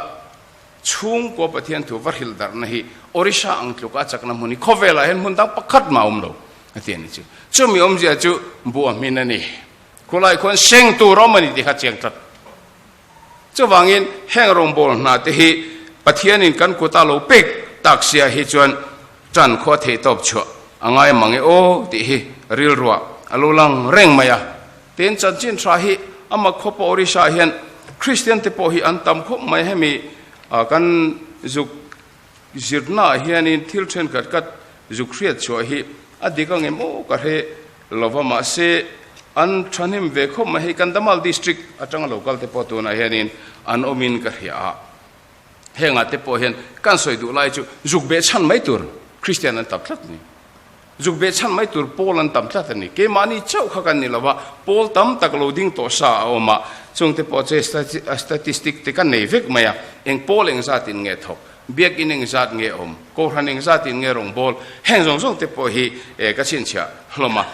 chhungkua Pathian thu va hrilh darhna hi Orissa ang tluka a chakna hmun hi khawvelah hian hmun dang pakhat mah a awm lo a ti a ni chu. Chumi awmzia chu buah hmin a ni. Khulai khuan seng tur a awm a ni tih kha chiang tlat. Chuvangin heng rawngbâwl hna te hi Pathianin kan kuta lo pek tak sia hi chuan ṭan khua theih tawp chhuah a ngai mang e aw tih hi rilruah a lo lang reng mai a. Tin, chanchin ṭha hi ama khawpa Orissa hian Kristian te pawh hi an tam khawp mai. Hemi kan zuk zirnaah hianin thil ṭhenkhat kat zuk hriat chhuah hi a dik ang em aw ka hre Lova mahse an thahnem ve khawp mai hei Kandhamal district atanga lo kal te pawh tunah hianin an awmin ka hria a, hengah te pawh hian kan sawi duh lai chu zuk beh chhan mai tur Christian an tam tlat a ni. Zuk beh chhan mai tur pawl an tam tlat a ni. Keimahni chauh kha kan ni lova pawl tam tak lo ding tawh sa a awm a, chung te pawh chu statistic te kan nei vek mai a, eng pawl engzatin nge thawk Biakinn engzat nge awm, Kohhran engzatin nge rawngbâwl, heng zawng zawng te pawh hi ka chhinchhiah hlawm a.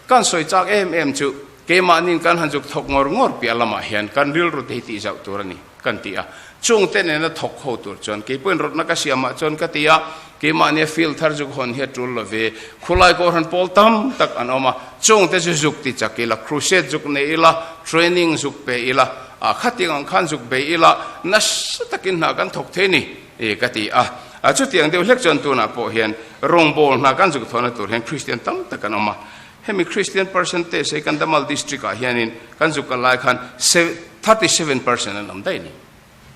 Kan sawi châk em em chu keimahniin kan han zuk thawk ngawr ngawr piah lamah hian kan rilru te hi tih zauh tur a ni kan ti a. Chung te nena thawk ho tur chuan keipawhin rawtna ka siamah chuan ka ti a, keimahnia field thar zuk hawn hi a tul lo ve. Khulai Kohhran pawl tam tak an awm a, chung te chu zuk ti chak ila, crusade zuk nei ila, training zuk pe ila, A khatiang ang khan zuk bei ila nasa takin hna kan thawk thei ni ka ti a. Chutiang deuh hlek chuan tunah pawh hian rawngbâwl hna kan zuk thawhna tur hian Kristian tam tak an awm a. Hemi Kristian percentage hei Kandhamal district ah hianin kan zuk kal lai khan 37% an awm daih ni.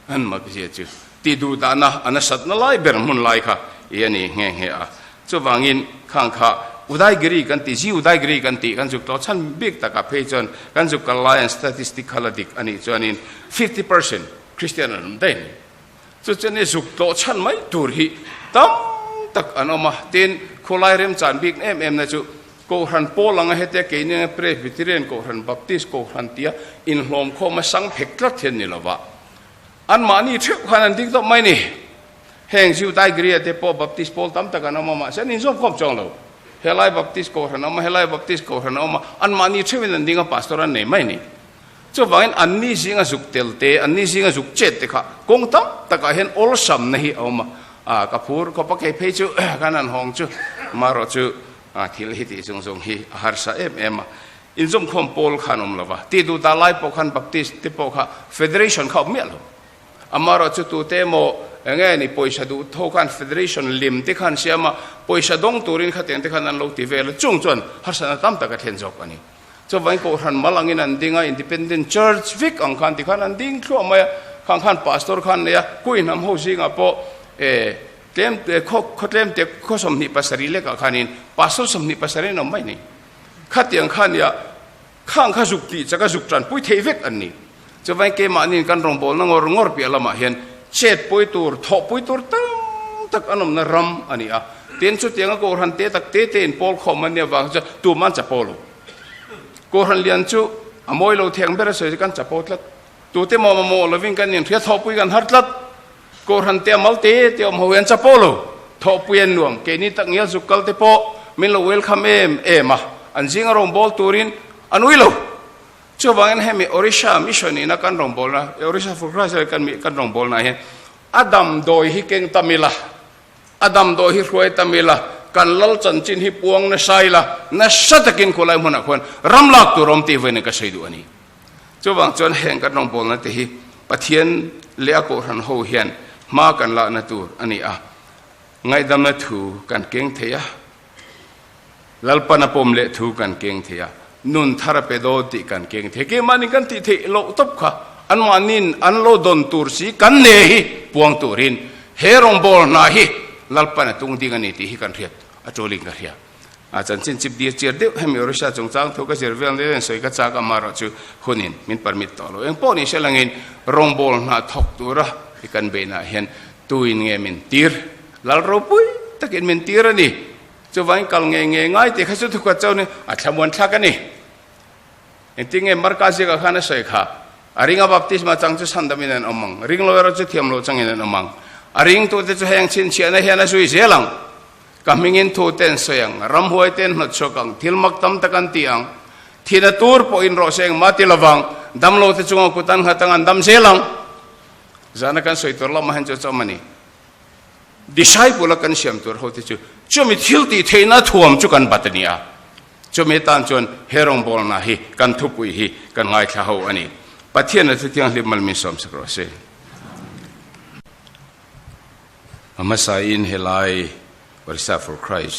An mak zia chu tih duh dahna a nasatna lai ber hmun lai kha i a ni nghe nghe a. Chuvangin khang kha Udaygiri kan tih, Zee Udaygiri kan tih kan zuk tawh chhan bik takah phei chuan kan zuk kal lai an statistic kha la dik a nih chuanin 50% Christian an awm daih a ni. Chu chuan i zuk tlawh chhan mai tur hi tam tak an awm a. Tin, khulai remchan bik em em na chu. Kohhran pawl anga hetia keini anga Presbyterian Kohhran, Baptist Kohhran tia inhlawm khawm a sang phek tlat hian ni lova anmahni theuh khan an ding tawp mai ni. Heng Zudai Gria te pawh Baptist pawl tam tak an awm a, mahse an inzawm khawm chuang lo. Helai Baptist Kohhran a awm a, helai Baptist Kohhran a awm a, anmahni theuhin an ding a, Pastor an nei mai ni. Chuvangin anni zinga zuk tel te, anni zinga zuk chet te kha kawng tam takah hian awlsamna hi a awm a, a ka phur khawp a, kei phei chu kan han hawng chu marawh chu thil hi tih zawng zawng hi a harsa em em a. Inzawmkhawm pawl khan awm lo va, tih duh dah lai pawh khan Baptist te pawh kha Federation kha awm miah lo. Amarawh chu tute emaw enge ni pawisa duh tho khan Federation lim te khan siam a, pawisa dawng turin khatiang te khan an lo ti vel a, chung chuan harsatna tam tak a thlen zawk a ni. Chuvangin Kohhran mal angin an ding a, Independent Church vek ang khan tikhan an ding thluah mai a, khang khan Pastor khan nei a, Kuihnam ho zingah pawh eh tlem khaw khaw tlem te khaw 27 lekah khanin Pastor 27 an awm mai ni. Khatiang kha nia khang kha zuk tih chaka zuk tanpui theih vek an ni. Chuvangin keimahniin kan rawngbawlna ngawr ngawr piah lamah hian chetpui tur, thawhpui tur tam tak an awmna ram a ni a. Tin, chutianga Kohhran te tak te tein pawl khawm an nih avang chuan tumah an chapo lo. Kohhran lian chu a mawi lo theng ber a sawi chu kan chapo tlat. Tute maw mamawh lovin kan inhria thawhpui kan har tlat. Kohhran te a mal te te awm ho hi an chapo lo. Thawhpui an nuam. Keini tak ngial zuk kal te pawh min lo welcome em em a. An zinga rawngbâwl turin an ui lo. Chuvangin hemi Orissa Mission ina kan rawngbawlna, Orissa for Christ a kan kan rawngbawlna hian a damdawi hi keng tam ila, a damdawi hi hruai tam ila, kan lal chanchin hi puang nasa ila, nasa takin khawlai hmunah khuan ram lak tur awm tih vawiin ka sawi duh a ni. Chuvang chuan heng kan rawngbawlna te hi Pathian leh a Kohhran ho hian hma kan lakna tur a ni a, ngaihdamna thu kan keng thei a, Lalpan a pawm leh thu kan keng thei a, nun thar a pe dawn tih kan keng thei. Keimahni kan tih theih loh tawp kha anmahniin an lo dawn tur si kan ne hi puang turin he rawngbâwl hna hi Lalpan a tung ding a ni tih hi kan hriat a ṭulin ka hria. A chanchin chip dir chiar deuh hemi Orissa chungchang thu ka zir vel ni nen sawi ka chak a, amaherawhchu hunin min permit tawh lo. Engpawh ni hre langin rawngbâwl hna thawk tura i kan beihnaah hian tuin nge min tir? Lal ropui takin min tir a ni. Chuvangin kal ngei ngei ngai tih kha chu thukhat chauh ni a thlamuan thlak a ni. Engtin nge Marka ziakah khan a sawi kha, A ringa baptisma chang chu chhandamin an awm ang, ring lo erawh chu thiam lo changin an awm ang. A ringtute chu heng chhinchhiahna hian a zui zel ang. Ka hmingin thu te an sawi ang, ramhuai te an hnawt chhuak ang, thil mak tam tak an ti ang. Thina tur pawhin rawh se engmah ti lovang, damlo te chunga kut an nghat ang an dam zel ang. Zana kan sawi tur lamah hian chu a chawm a ni. Disciple a kan siam tur ho te chu chumi thil tih theihna thuam chu kan bat a ni a, chumi atan chuan he rawngbawlna hi kan thupui hi kan ngaithla ho a ni. Pathian a thu thianghlim mal min sawmsak rawh se. A hmasain helai Orissa for Christ.